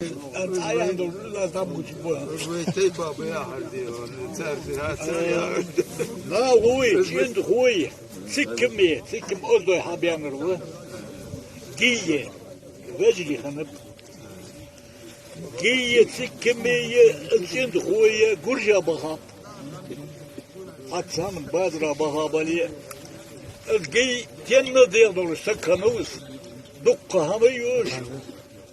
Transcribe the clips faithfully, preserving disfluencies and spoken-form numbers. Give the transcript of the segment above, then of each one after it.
Ан цхьа ян долаш, ла там гучу бо. Вай тайпа б яхар де, цар ди, ха, цар яхар. На гуй, чин гуй. Циккаме, циккам оздой хьабенар ва. Гие, вежли ханаб. Гие, циккаме, чин гуй, гуржа бахаб. Хьацаман базара бахабали. Аз гей тенна дел долаш саг ханавус. Дукха хӀама юш.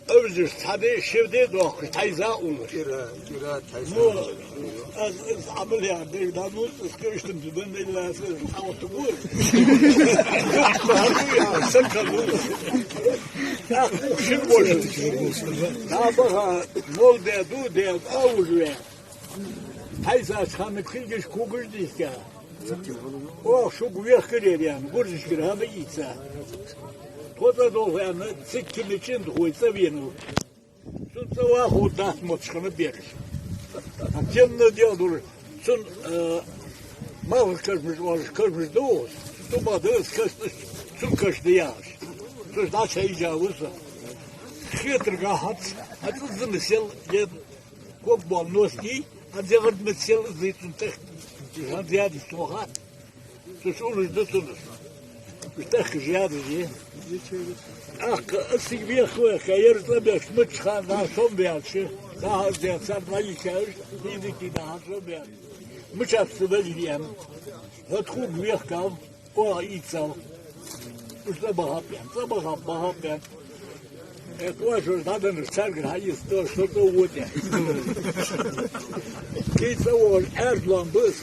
Авзаш цхьаде, шевде дохкаш, тхьайза уллаш. Кира, кира, тхьайза. Ну, аз, аз Ӏамал яр дег да, ну, аз киштам зубан дай ласа, аз Ӏаватта гур. Сакалу. Ах, шин бош. Да, баха, мол де, ду де, а уж ве. Тхьайзача хана кхилгаш, когаш дийхка. Оаха шуга вехкарера яьнна, гуржашкара хӀама ийца. Тхо цӀа долхаьнна, циккаме чин гуй цӀа венав. Цун цӀа вахо дац моцаш хана бераш. А тенна дел долаш, цун, э, малх кашмаш оалаш, кашмаш да оаха, цун тӀума да аз кашнаш, цун кашна яхаш. Цу дӀача хьежа вуса. Хетарга хьац, хьац зама сел, е ког бол носки, а дегӀард ма сел, зий цун тӀех. Жан зяди тоха. Цу шулаш да цунаш. Уж тахка жадаже. Ахка асиг вех-веха, яр цӀа беш, мача хана сом бяхча, да хьалзе цар вайкаш, физики да хьал сом бяхча. Мача ца вали вен. Вот хуг вехкав, оаха ийцав. Уж цӀа бахаб ян, цӀа бахаб, бахаб ян. Э, тхоаш уж дӀаденнар царгара хьаийца, тхоаш со цӀа вотӀе. Кий цӀа вогӀаш, аьржлом бус.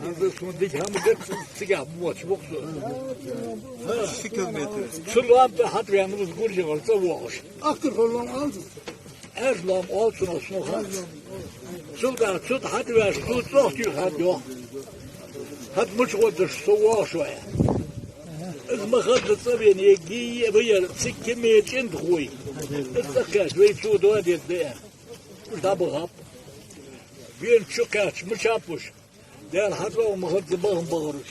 Нанза сона дика хӀама дац, цигахь боацаш боху со. Ши километр. Цу лоам тӀа хьатӀаваьнна ву гуржагӀар цӀа вогӀуш. Ахтар хӀор лоам алза? Аьржа лоам оал цунах сона хана. Цул тӀехьа цу тӀа хьатӀаваьлча, цу цӀогӀа туьйха хьатӀайоах. ХӀаьта мича гӀоргда-аш со вогӀуш вай. Из ма хазза цӀа вена, е гий, е ваяр, циккаме чин гуй. Из цӀа кхаьча, вай цо доа деза да аьнна. Уж дӀабахаб. Вена чу кхаьча, мичаб уж? Дера хьацӀа ма хазза бахам бахар уж.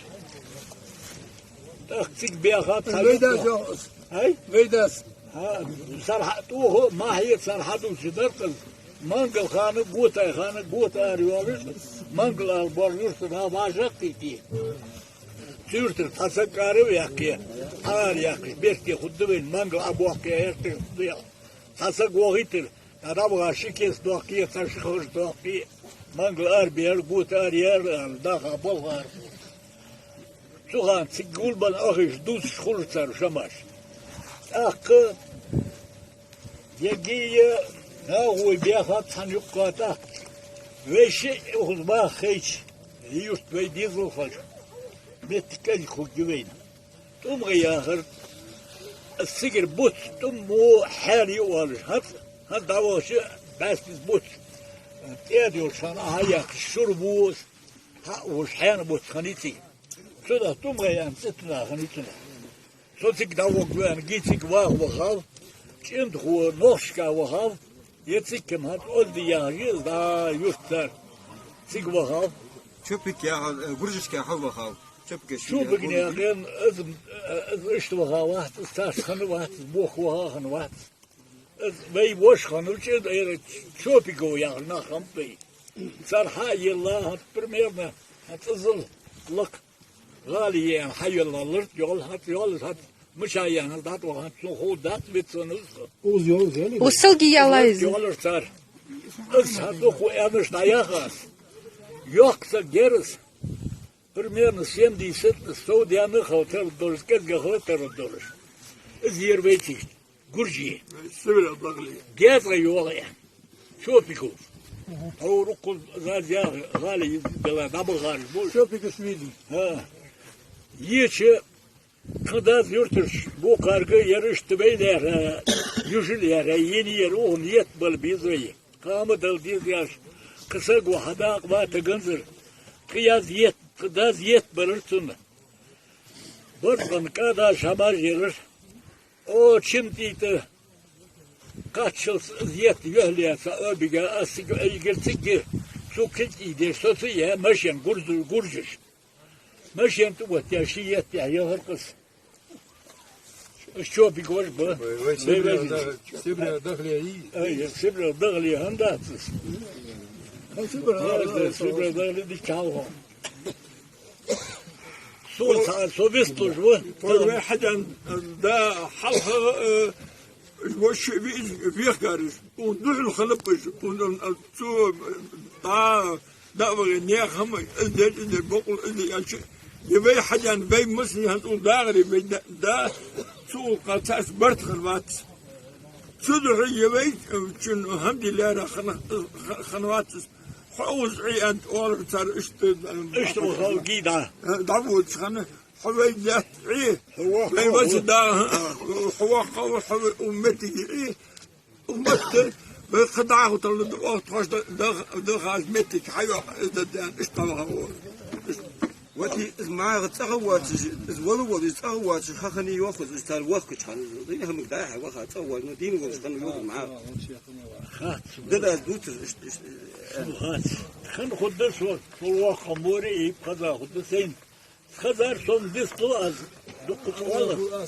ТӀаккха цига баьхаб цхьа юкъа. Вайдас йоах из. Ай? Вайдас. ХӀа, цар хьа-, тӀоха махье цар хьадувцаш дар-кх из. Мангал хана, готай хана, гота ара йоалаш, мангал ара боалаш юртара вӀашагӀкхийтте. Цу юртара цхьа саг ара а ваьккхе, ара яьккхача берте хургда вайна, мангал Ӏобоаккхе, гӀертар хургда яхаш. Цхьа саг вохийтар, тӀаккха дӀабаха ши кест доаккхе, цхьа ши ховш доаккхе, мангал арабаьр, гота араяьр аьнна, даха болх баьр. Цу хана цига гулбенна Ӏохайша дувцаш хулар цар шамаш. ТӀаккха е гий, е нагӀой баьхаб цхьан юккъе тӀаккха. Вай шиъ укхаза баха хайча, юрт вай дезал хилча, меттиг кӀезига хургья вайна. ТӀум гӀа яхар, цигара буц, тӀум мо хьаьна я оалаш, хӀанз, хӀанз дӀавахача бӀаьстиза буц. ТӀеда йолча хана хьаяьккхача шура бу, хьа а вуш хьаьна буц хиннай цига. Цунах тӀум гӀа яьнна цӀи тӀа нах хиннай цунах. Со цига дӀавахаргва аьнна, гий цига ваха вахав, чин гуй нохчашка вахав, е циккам хӀанз Озди яхаш я из, да, юрт цар. Цига вахав. Чопик яхар, э, гуржашка хьавахав. Чопик Чопик яхар. Яхар, из, э, из иштта ваха вац, из царца хинна вац, из бохка ваха хинна вац. Из вай воша хиннав, чӀир, э, Чопиков яхар нах хиннаб вай. Цар хьаелла, хӀанз примерно, хӀанз цӀазал лакха. ГӀала еана хьайоаллар, йоал, хӀанз йоал, хӀанз мича яьннар дӀатӀаваха, хӀанз цунах ховргдац, вицвенна из. Уз йоал, уз йоал. Уж салги яьлла из. Йоалар цар. Из хӀанз дукха аьнна дӀаяхар аз. Йоккха саг яр из. Примерно семьдесят, сов даьнна хила тарлуш долаш, кӀезига хила тарлуш долаш. Из яр вайцига. Гуржий. Северо-Дагли. ГецӀа йола я. Чопиков. Мгм. Хьо руккъу заз яха гӀала из дала дӀабахараш бу. Чопикашвили. ХӀа. Еча тха дас юртарча боккхарга яр иштта вай лаьрхӀа, южил лаьрхӀа, ена яр, укхунна етт бала беза вай. Кхы хӀама дала деза яхаш, кхы саг ва хьадакъа ва таганзар. Кхы яз етт, кхы дас етт балар цунна. Барзкъан кӀадаш хӀамаш елар. О, Чимтита! Кхаччалца из етт юхьле ца обига, аз цига айгар цига, цу кхин тӀа деш, со ца яь, машен гуржу-, гуржаш. Машен тӀа оттаяь ши етт тӀехьа яхар-кх из. Уж чопиг вож ба. Вай, вай, Сибре дахале, Сибре дахале. Ай, Сибре дахале хӀана дац из? ХӀана Сибре дахале? Сибре дахале дича хьалха. Со, со вистуж ва. Вай хьадаьнна, да, хьалха, э, воши ви-, вехгараш. Ун духьал хилапаш. Ун, ун, цу, да, да, вай, не хама, из дер, из дер, бокъул, из дер, янчи. Е вай хьадаьнна, вай масли хӀанз ул дагӀари, вай да, да, цу ул кхацас барт ханвац. Цудухьа е вай, э, чун, хьамдиллара хана, ханвац. Хьо уз Ӏи ант оалар цар иштта, э, иштта хал гида. Э, дӀавода хана, хьо вай лаьтта Ӏи. Хьо воккха вай вази да, хьо воккха, хьо вай умматиги Ӏи. Умматта вай кхы дӀахо талла да, оаха тхоаш да, да, да хаз меттиг хьайоах, из да дан, иштта ваха вол. Вот и из маьга цӀагӀа воацаш, из вала вола, из цӀагӀа воацаш, хьахани йоах из, из цар вахкача хана, из да хӀамаг дӀа-хьа ваха цӀагӀа воацаш, но дийна волаш хана йоах маьга. Хац. Да, да, дувцаш, иштта, иштта, э. Хац. Хана хургда со, со воккха море, и хаза хургда сайна. Хазар сона дистал аз, дукха цӀагӀа.